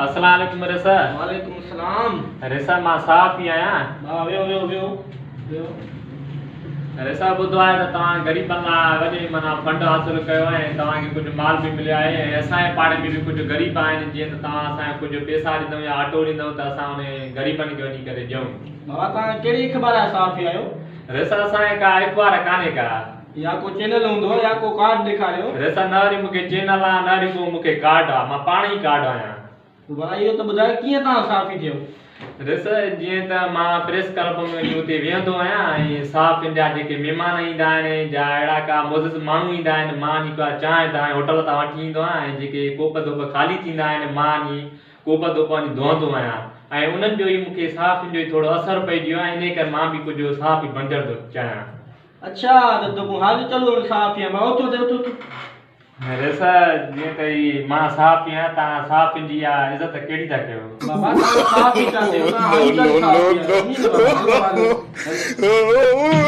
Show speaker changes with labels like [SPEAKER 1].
[SPEAKER 1] السلام عليڪم رسا.
[SPEAKER 2] وعليڪم السلام.
[SPEAKER 1] رسا مان صحافي آهيان.
[SPEAKER 2] ها ويو ويو ويو ويو.
[SPEAKER 1] رسا ٻڌو آهي ته توهان غريبن لاء وڏي معنيٰ فنڊ حاصل ڪيو آهي ۽ توهان کي ڪجهه مال به مليو آهي ۽ اسان جي پاڙي ۾ به ڪجهه غريب آهن جيئن ته توهان اسان کي ڪجهه پيسا ڏيندؤ يا اٽو ڏيندؤ ته اسان انهي غريبن کي وڃي ڪري ڏيون.
[SPEAKER 2] بابا توهان ڪهڙي اخبار جا صحافي آهيو؟
[SPEAKER 1] رسا اسان کي ڪا اخبار ڪانهي ڪا.
[SPEAKER 2] يا ڪو چينل هوندو يا ڪو ڪارڊ ڏيکاريو.
[SPEAKER 1] رسا نه وري مون کي چينل آ نه وري ڪو مون کي ڪارڊ آ مان پاڻ ئي ڪارڊ آهيان.
[SPEAKER 2] ڀلا اهو ته ٻڌايو ڪيئن توهان صحافي ٿيو؟
[SPEAKER 1] رسا جيئن ته مان پريس ڪلب ۾ وڃي اتي ويهندو آهيان ۽ صحافين جا جيڪي مهمان ايندا آهن جا اهڙا ڪا معزز ماڻهو ايندا آهن مان وڃي ڪا چانهه دانهه هوٽل تان وٺي ايندو آهيان ۽ جيڪي ڪوپ ڌوپ خالي ٿيندا آهن مان وڃي ڪوپ ڌوپ وڃي ڌوئندو آهيان ۽ انهن جو ئي مون کي صحافين جو ئي ٿورو اثر پئجي ويو آهي انهي ڪري مان به ڪجهه صحافي بڻجڻ ٿو چاهيان.
[SPEAKER 2] اڇا ته تو حال چلو صحافي آهين اٿو اٿو اٿو اٿو.
[SPEAKER 1] ريسا جيئن ته هي مان صحافي آهيان توهان صحافين جي اها عزت ڪهڙي ٿا ڪيو.
[SPEAKER 2] بابا توهان صحافي ٿا ٿيو توهان حال چال صحافي آهيو.